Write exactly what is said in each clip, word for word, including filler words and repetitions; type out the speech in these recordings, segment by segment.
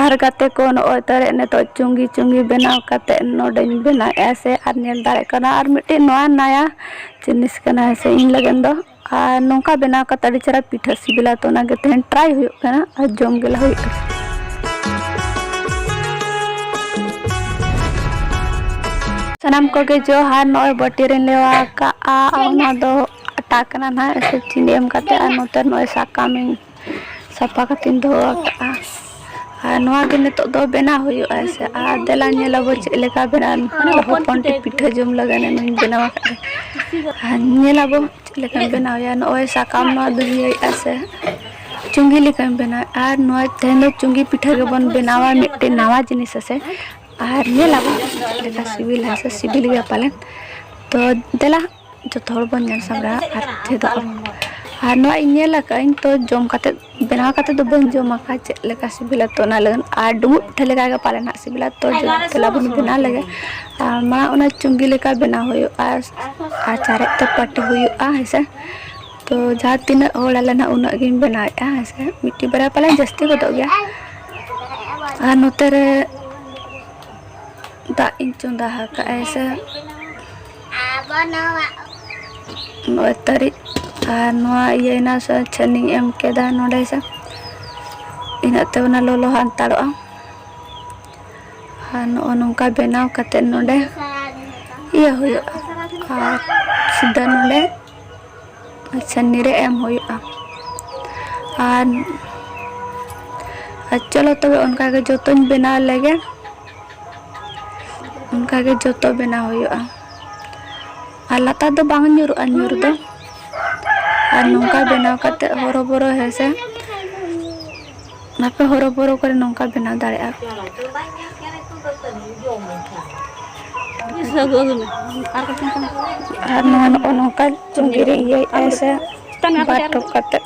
ᱟᱨ ᱜᱟᱛᱮ ᱠᱚ, ᱱᱚᱜᱼᱚᱭ ᱛᱟᱨᱮ ᱱᱤᱛᱚᱜ ᱪᱩᱝᱜᱤ ᱪᱩᱝᱜᱤ ᱵᱮᱱᱟᱣ ᱠᱟᱛᱮ ᱱᱚᱰᱮᱧ ᱵᱮᱱᱟᱣᱮᱫᱼᱟ ᱥᱮ, ᱟᱨ ᱧᱮᱞ ᱫᱟᱲᱮᱭᱟᱜ ᱠᱟᱱᱟ, ᱟᱨ ᱢᱤᱫᱴᱤᱡ ᱱᱚᱣᱟ ᱱᱟᱭᱟ ᱡᱤᱱᱤᱥ ᱠᱟᱱᱟ ᱥᱮ ᱤᱧ ᱞᱟᱹᱜᱤᱫ ᱫᱚ᱾ ᱟᱨ ᱱᱚᱝᱠᱟ ᱵᱮᱱᱟᱣ ᱠᱟᱛᱮ ᱟᱹᱰᱤ ᱪᱮᱦᱨᱟ ᱯᱤᱴᱷᱟᱹ ᱥᱤᱵᱤᱞᱟ, ᱛᱚ ᱚᱱᱟᱜᱮ ᱛᱮᱦᱮᱧ ᱴᱨᱟᱭ ᱦᱩᱭᱩᱜ ᱠᱟᱱᱟ ᱟᱨ ᱡᱚᱢ ᱜᱮ ᱞᱟᱦᱟ ᱦᱩᱭᱩᱜ ᱠᱟᱱᱟ᱾ ᱥᱟᱱᱟᱢ ᱠᱚᱜᱮ ᱡᱚᱦᱟᱨ᱾ ᱱᱚᱜᱼᱚᱭ ᱵᱟᱹᱴᱤ ᱨᱮᱧ ᱞᱮᱣᱟ ᱟᱠᱟᱫᱼᱟ, ᱚᱱᱟ ᱫᱚ ᱟᱴᱟ ᱠᱟᱱᱟ ᱱᱟᱦᱟᱜ, ᱥᱮ ᱪᱤᱱᱤ ᱮᱢ ᱠᱟᱛᱮ, ᱟᱨ ᱱᱚᱛᱮ ᱱᱚᱜᱼᱚᱭ ᱥᱟᱠᱟᱢ ᱤᱧ ᱥᱟᱯᱷᱟ ᱠᱟᱛᱮᱧ ᱫᱚᱦᱚ ᱟᱠᱟᱫᱼᱟ᱾ ᱟᱨ ᱱᱚᱣᱟ ᱜᱮ ᱱᱤᱛᱚᱜ ᱫᱚ ᱵᱮᱱᱟᱣ ᱦᱩᱭᱩᱜᱼᱟ ᱥᱮ᱾ ᱟᱨ ᱫᱮᱞᱟ ᱧᱮᱞ ᱟᱵᱚ ᱪᱮᱫ ᱞᱮᱠᱟ ᱵᱮᱱᱟᱣ, ᱱᱚᱜᱼᱚᱭ ᱦᱚᱯᱚᱱ ᱴᱤᱡ ᱯᱤᱴᱷᱟᱹ ᱡᱚᱢ ᱞᱟᱹᱜᱤᱫ ᱤᱧ ᱵᱮᱱᱟᱣ ᱟᱠᱟᱫ ᱜᱮ᱾ ᱟᱨ ᱧᱮᱞ ᱟᱵᱚ ᱪᱮᱫ ᱞᱮᱠᱟᱧ ᱵᱮᱱᱟᱣᱮᱭᱟ᱾ ᱱᱚᱜᱼᱚᱭ ᱥᱟᱠᱟᱢ ᱱᱚᱣᱟ ᱫᱚᱧ ᱤᱭᱟᱹᱭᱮᱫᱼᱟ ᱥᱮ, ᱪᱩᱸᱜᱤ ᱞᱮᱠᱟᱧ ᱵᱮᱱᱟᱣᱮᱫᱼᱟ᱾ ᱟᱨ ᱱᱚᱣᱟ ᱛᱮᱦᱮᱧ ᱫᱚ ᱪᱩᱸᱜᱤ ᱯᱤᱴᱷᱟᱹ ᱜᱮᱵᱚᱱ ᱵᱮᱱᱟᱣᱟ, ᱢᱤᱫᱴᱮᱱ ᱱᱟᱣᱟ ᱡᱤᱱᱤᱥ ᱦᱮᱸᱥᱮ᱾ ᱟᱨ ᱧᱮᱞ ᱟᱵᱚ ᱪᱮᱫ ᱞᱮᱠᱟ ᱥᱤᱵᱤᱞᱟ ᱥᱮ ᱥᱤᱵᱤᱞ ᱜᱮᱭᱟ ᱯᱟᱞᱮᱱ᱾ ᱛᱚ ᱫᱮᱞᱟ, ᱡᱚᱛᱚ ᱦᱚᱲ ᱵᱚᱱ ᱧᱮᱞ ᱥᱟᱢᱵᱲᱟᱜᱼᱟ ᱟᱨ ᱪᱮᱫᱚᱜ ᱟᱵᱚᱱ᱾ ᱟᱨ ᱱᱚᱣᱟ ᱤᱧ ᱧᱮᱞ ᱟᱠᱟᱫ ᱟᱹᱧ, ᱛᱚ ᱡᱚᱢ ᱠᱟᱛᱮ, ᱵᱮᱱᱟᱣ ᱠᱟᱛᱮ ᱫᱚ ᱵᱟᱹᱧ ᱡᱚᱢ ᱟᱠᱟᱫ, ᱪᱮᱫ ᱞᱮᱠᱟ ᱥᱤᱵᱤᱞᱟ, ᱛᱚ ᱚᱱᱟ ᱞᱟᱹᱜᱤᱫ ᱟᱨ ᱰᱩᱸᱵᱩᱜ ᱯᱤᱴᱷᱟᱹ ᱞᱮᱠᱟ ᱜᱮ ᱯᱟᱞᱮ ᱱᱟᱦᱟᱜ ᱥᱤᱵᱤᱞᱟ᱾ ᱛᱚ ᱡᱚᱢ ᱛᱮᱞᱟ ᱵᱚᱱ ᱵᱮᱱᱟᱣ ᱞᱮᱜᱮ᱾ ᱟᱨ ᱢᱟᱲᱟᱝ ᱚᱱᱟ ᱪᱩᱸᱜᱤ ᱞᱮᱠᱟ ᱵᱮᱱᱟᱣ ᱦᱩᱭᱩᱜᱼᱟ ᱟᱨ ᱪᱟᱨᱮᱡ ᱛᱮ ᱯᱟᱹᱴᱤ ᱦᱩᱭᱩᱜᱼᱟ ᱦᱮᱸᱥᱮ᱾ ᱛᱚ ᱡᱟᱦᱟᱸ ᱛᱤᱱᱟᱹᱜ ᱦᱚᱲ ᱟᱞᱮ ᱱᱟᱦᱟᱜ ᱩᱱᱟᱹᱜ ᱜᱤᱧ ᱵᱮᱱᱟᱣᱮᱫᱼᱟ ᱦᱮᱸᱥᱮ, ᱢᱤᱫᱴᱤᱡ ᱵᱟᱨᱭᱟ ᱯᱟᱞᱮ ᱡᱟᱹᱥᱛᱤ ᱜᱚᱫᱚᱜ ᱜᱮᱭᱟ᱾ ᱟᱨ ᱱᱚᱛᱮ ᱨᱮ ᱫᱟᱜ ᱤᱧ ᱪᱚᱸᱫᱟ ᱟᱠᱟᱫᱼᱟ ᱥᱮ᱾ ᱱᱚᱜᱼᱚᱭ ᱛᱟᱹᱨᱤᱡ ᱟᱨ ᱱᱚᱣᱟ ᱤᱭᱟᱹᱭᱮᱱᱟ ᱥᱮ, ᱪᱷᱟᱹᱱᱤᱧ ᱮᱢ ᱠᱮᱫᱟ ᱱᱚᱰᱮ ᱥᱮ, ᱤᱱᱟᱹᱜ ᱛᱮ ᱚᱱᱟ ᱞᱚᱞᱚ ᱦᱟᱱᱛᱟᱲᱚᱜᱼᱟ᱾ ᱟᱨ ᱱᱚᱜᱼᱚ ᱱᱚᱝᱠᱟ ᱵᱮᱱᱟᱣ ᱠᱟᱛᱮ ᱱᱚᱰᱮ ᱤᱭᱟᱹ ᱦᱩᱭᱩᱜᱼᱟ᱾ ᱟᱨ ᱥᱤᱫᱷᱟᱹ ᱱᱚᱰᱮ ᱪᱷᱟᱹᱱᱤ ᱨᱮ ᱮᱢ ᱦᱩᱭᱩᱜᱼᱟ᱾ ᱟᱨ, ᱟᱨ ᱪᱚᱞᱚ ᱛᱚᱵᱮ ᱚᱱᱠᱟᱜᱮ ᱡᱚᱛᱚᱧ ᱵᱮᱱᱟᱣ ᱞᱮᱜᱮ᱾ ᱚᱱᱠᱟᱜᱮ ᱡᱚᱛᱚ ᱵᱮᱱᱟᱣ ᱦᱩᱭᱩᱜᱼᱟ᱾ ᱟᱨ ᱞᱟᱛᱟᱨ ᱫᱚ ᱵᱟᱝ ᱧᱩᱨᱩᱜᱼᱟ ᱧᱩᱨ ᱫᱚ᱾ ᱟᱨ ᱱᱚᱝᱠᱟ ᱵᱮᱱᱟᱣ ᱠᱟᱛᱮ ᱦᱚᱨᱚᱵᱚᱨᱚ ᱦᱮᱸᱥᱮ, ᱟᱯᱮ ᱦᱚᱨᱚᱵᱚᱨᱚ ᱠᱚᱨᱮ ᱱᱚᱝᱠᱟ ᱵᱮᱱᱟᱣ ᱫᱟᱲᱮᱭᱟᱜᱼᱟ᱾ ᱟᱨ ᱱᱚᱣᱟ ᱱᱚᱜᱼᱚ ᱱᱚᱝᱠᱟ ᱪᱩᱸᱜᱤ ᱨᱮ ᱤᱭᱟᱹᱭᱮᱫᱼᱟᱭ ᱥᱮ, ᱵᱟᱨ ᱴᱚᱯ ᱠᱟᱛᱮ᱾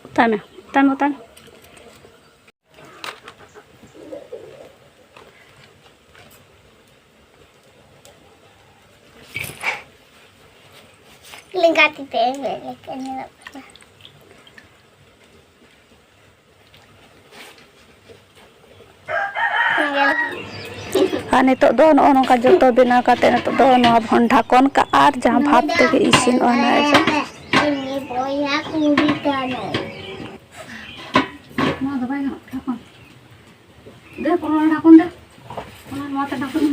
ᱚᱛᱟᱭ ᱢᱮ, ᱚᱛᱟᱭ ᱢᱮ, ᱚᱛᱟᱭ ᱢᱮ᱾ ᱞᱮᱸᱜᱟ ᱛᱤ ᱛᱮ ᱮᱢ ᱞᱮᱠᱟ ᱧᱮᱞᱚᱜ ᱠᱟᱱᱟ᱾ ᱟᱨ ᱱᱤᱛᱚᱜ ᱫᱚ ᱱᱚᱜᱼᱚ ᱱᱚᱝᱠᱟ ᱡᱚᱛᱚ ᱵᱮᱱᱟᱣ ᱠᱟᱛᱮ, ᱱᱤᱛᱚᱜ ᱫᱚ ᱱᱚᱣᱟ ᱵᱚᱱ ᱰᱷᱟᱠᱚᱱ ᱠᱟᱜᱼᱟ ᱟᱨ ᱡᱟᱦᱟᱸ ᱵᱷᱟᱯ ᱛᱮᱜᱮ ᱤᱥᱤᱱᱚᱜᱼᱟ ᱱᱚᱣᱟ ᱫᱚ᱾ ᱩᱱᱤ ᱵᱚᱭᱦᱟ ᱠᱩᱲᱤ ᱠᱟᱱᱟᱭ᱾ ᱱᱚᱣᱟ ᱫᱚ ᱵᱟᱭ ᱜᱟᱱᱚᱜ ᱰᱷᱟᱠᱚᱱ᱾ ᱫᱮ, ᱯᱚᱞᱚᱱ ᱰᱷᱟᱠᱚᱱ ᱫᱮ᱾ ᱚᱱᱟ ᱱᱚᱣᱟ ᱛᱮ ᱰᱷᱟᱠᱚᱱ᱾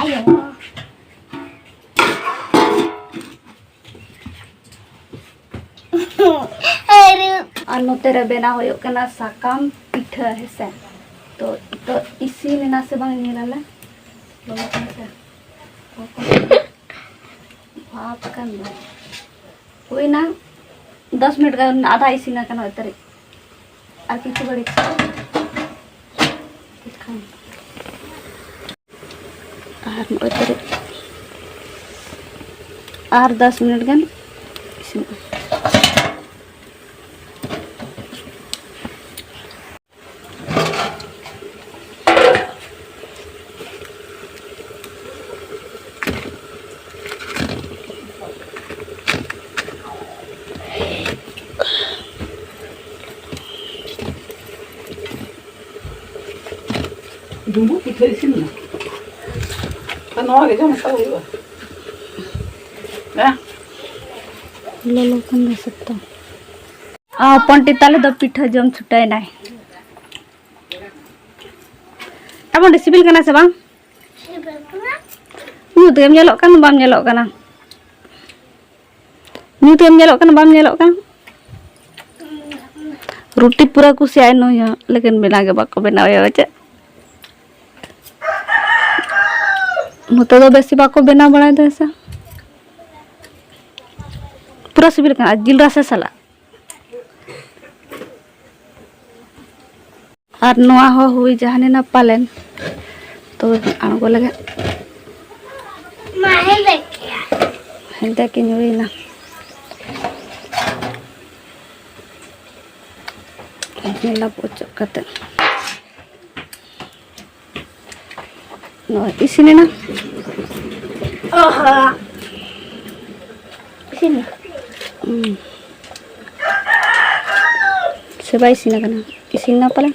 ᱟᱭᱳ᱾ ᱟᱨ ᱱᱚᱛᱮ ᱨᱮ ᱵᱮᱱᱟᱣ ᱦᱩᱭᱩᱜ ᱠᱟᱱᱟ ᱥᱟᱠᱟᱢ ᱯᱤᱴᱷᱟᱹ, ᱦᱮᱸᱥᱮ᱾ ᱛᱚ, ᱛᱚ ᱤᱥᱤᱱ ᱮᱱᱟ ᱥᱮ ᱵᱟᱝ ᱧᱮᱞᱟᱞᱮ᱾ ᱞᱚᱞᱚ ᱠᱟᱱᱟ ᱥᱮ? ᱵᱷᱟᱯ ᱠᱟᱱ ᱫᱚ᱾ ᱦᱩᱭᱱᱟ ᱫᱚᱥ ᱢᱤᱱᱤᱴ ᱜᱟᱱ, ᱟᱫᱷᱟ ᱤᱥᱤᱱ ᱟᱠᱟᱱᱟ ᱛᱟᱹᱨᱤᱡ᱾ ᱟᱨ ᱠᱤᱪᱷᱩ ᱜᱷᱟᱹᱲᱤᱡ ᱠᱷᱟᱱ ᱟᱨ ᱱᱚᱜᱼᱚᱭ ᱛᱟᱹᱨᱤᱡ ᱟᱨ ᱫᱚᱥ ᱢᱤᱱᱤᱴ ᱜᱟᱱ ᱤᱥᱤᱱᱚᱜᱼᱟ᱾ ᱰᱩᱸᱵᱩᱜ ᱯᱤᱴᱷᱟᱹ ᱤᱥᱤᱱ ᱮᱱᱟ᱾ ᱟᱨ ᱱᱚᱣᱟ ᱜᱮ ᱡᱚᱢ ᱦᱟᱛᱟᱣ ᱦᱩᱭᱩᱜᱼᱟ᱾ ᱦᱮᱸ? ᱞᱚᱞᱚ ᱠᱟᱱ ᱜᱮ ᱥᱚᱠᱛᱚ᱾ ᱟᱨ ᱦᱚᱯᱚᱱ ᱴᱤ ᱛᱟᱞᱮ ᱫᱚ ᱯᱤᱴᱷᱟᱹ ᱡᱚᱢ ᱪᱷᱩᱴᱟᱹᱣ ᱮᱱᱟᱭ᱾ ᱛᱟᱵᱚᱱ ᱰᱤ ᱥᱤᱵᱤᱞ ᱠᱟᱱᱟ ᱥᱮ ᱵᱟᱝ? ᱧᱩᱛ ᱜᱮᱢ ᱧᱮᱞᱚᱜ ᱠᱟᱱ, ᱵᱟᱢ ᱧᱮᱞᱚᱜ ᱠᱟᱱᱟ᱾ ᱧᱩᱛ ᱜᱮᱢ ᱧᱮᱞᱚᱜ ᱠᱟᱱᱟ, ᱵᱟᱢ ᱧᱮᱞᱚᱜ ᱠᱟᱱᱟ᱾ ᱨᱩᱴᱤ ᱯᱩᱨᱟᱹ ᱠᱩᱥᱤᱭᱟᱜᱼᱟᱭ ᱱᱩᱭ ᱦᱚᱸ, ᱞᱮᱠᱤᱱ ᱵᱮᱱᱟᱣ ᱜᱮ ᱵᱟᱠᱚ ᱵᱮᱱᱟᱣᱮᱭᱟ ᱪᱮᱫ᱾ ᱱᱚᱛᱮ ᱫᱚ ᱵᱮᱥᱤ ᱵᱟᱠᱚ ᱵᱮᱱᱟᱣ ᱵᱟᱲᱟᱭᱮᱫᱟ ᱥᱮ᱾ ᱯᱩᱨᱟᱹ ᱥᱤᱵᱤᱞ ᱠᱟᱱᱟ, ᱟᱨ ᱡᱤᱞ ᱨᱟᱥᱮ ᱥᱟᱞᱟᱜ᱾ ᱟᱨ ᱱᱚᱣᱟ ᱦᱚᱸ ᱦᱩᱭ ᱡᱟᱦᱟᱱᱮᱱᱟ ᱯᱟᱞᱮᱱ᱾ ᱛᱚ ᱟᱬᱜᱚ ᱞᱟᱹᱜᱤᱫ ᱢᱟ ᱦᱮᱸᱫᱮ ᱜᱮᱭᱟ᱾ ᱦᱮᱸᱫᱮ ᱜᱮ ᱧᱩᱨᱩᱭᱮᱱᱟ᱾ ᱧᱮᱞᱟ ᱚᱪᱚᱜ ᱠᱟᱛᱮ᱾ ᱱᱚᱜᱼᱚᱭ ᱤᱥᱤᱱ ᱮᱱᱟ᱾ ᱟᱦᱟ᱾ ᱤᱥᱤᱱ ᱮᱱᱟ᱾ ᱦᱩᱸ᱾ ᱥᱮ ᱵᱟᱭ ᱤᱥᱤᱱ ᱟᱠᱟᱱᱟ? ᱤᱥᱤᱱ ᱮᱱᱟ ᱯᱟᱞᱮ᱾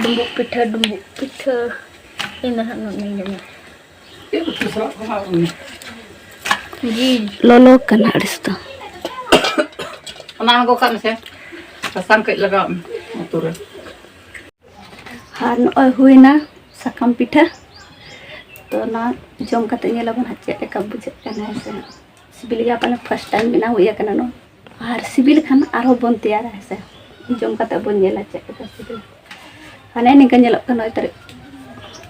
ᱰᱩᱸᱵᱩᱜ ᱯᱤᱴᱷᱟᱹ, ᱰᱩᱸᱵᱩᱜ ᱯᱤᱴᱷᱟᱹ᱾ ᱤᱧ ᱫᱚ ᱦᱟᱸᱜ ᱱᱚᱜᱼᱚᱭ ᱤᱧ ᱡᱚᱢᱟ᱾ ᱪᱮᱫ ᱩᱛᱩ ᱥᱟᱞᱟᱜ ᱠᱚ ᱮᱢᱟ ᱠᱚ ᱠᱟᱱᱟ? ᱡᱤᱞ᱾ ᱞᱚᱞᱚ ᱠᱟᱱᱟ ᱟᱹᱰᱤ ᱥᱟᱛᱟ᱾ ᱚᱱᱟ ᱟᱬᱜᱚ ᱠᱟᱜ ᱢᱮᱥᱮ᱾ ᱥᱟᱥᱟᱝ ᱠᱟᱹᱡ ᱞᱟᱜᱟᱣ ᱢᱮ ᱩᱛᱩ ᱨᱮ᱾ ᱟᱨ ᱱᱚᱜᱼᱚᱭ ᱦᱩᱭᱱᱟ ᱥᱟᱠᱟᱢ ᱯᱤᱴᱷᱟᱹ᱾ ᱛᱚ, ᱚᱱᱟ ᱡᱚᱢ ᱠᱟᱛᱮ ᱧᱮᱞ ᱟᱵᱚᱱ ᱦᱟᱸᱜ ᱪᱮᱫ ᱞᱮᱠᱟ ᱵᱩᱡᱷᱟᱹᱜ ᱠᱟᱱᱟ, ᱦᱮᱸ ᱥᱮ᱾ ᱥᱤᱵᱤᱞ ᱜᱮᱭᱟ ᱯᱟᱞᱮ, first time ᱵᱮᱱᱟᱣ ᱦᱩᱭ ᱟᱠᱟᱱᱟ ᱱᱚᱣᱟ᱾ ᱟᱨ ᱥᱤᱵᱤᱞ ᱠᱷᱟᱱ ᱟᱨᱦᱚᱸ ᱵᱚᱱ ᱛᱮᱭᱟᱨᱟ, ᱦᱮᱸ ᱥᱮ᱾ ᱡᱚᱢ ᱠᱟᱛᱮ ᱵᱚᱱ ᱧᱮᱞᱟ ᱪᱮᱫ ᱞᱮᱠᱟ ᱥᱤᱵᱤᱞ᱾ ᱦᱟᱱᱮ ᱱᱤᱝᱠᱟ ᱧᱮᱞᱚᱜ ᱠᱟᱱᱟ, ᱱᱚᱜᱼᱚᱭ ᱛᱟᱹᱨᱤᱡ᱾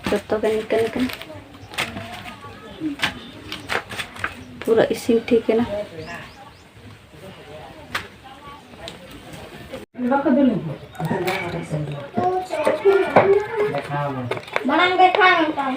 ᱡᱚᱛᱚ ᱜᱮ ᱱᱤᱝᱠᱟᱹ ᱱᱤᱝᱠᱟᱹ᱾ ᱯᱩᱨᱟᱹ ᱤᱥᱤᱱ ᱴᱷᱤᱠ ᱮᱱᱟ᱾ ᱢᱟᱲᱟᱝ ᱫᱮᱠᱷᱟᱣ ᱢᱮ ᱛᱟᱢ᱾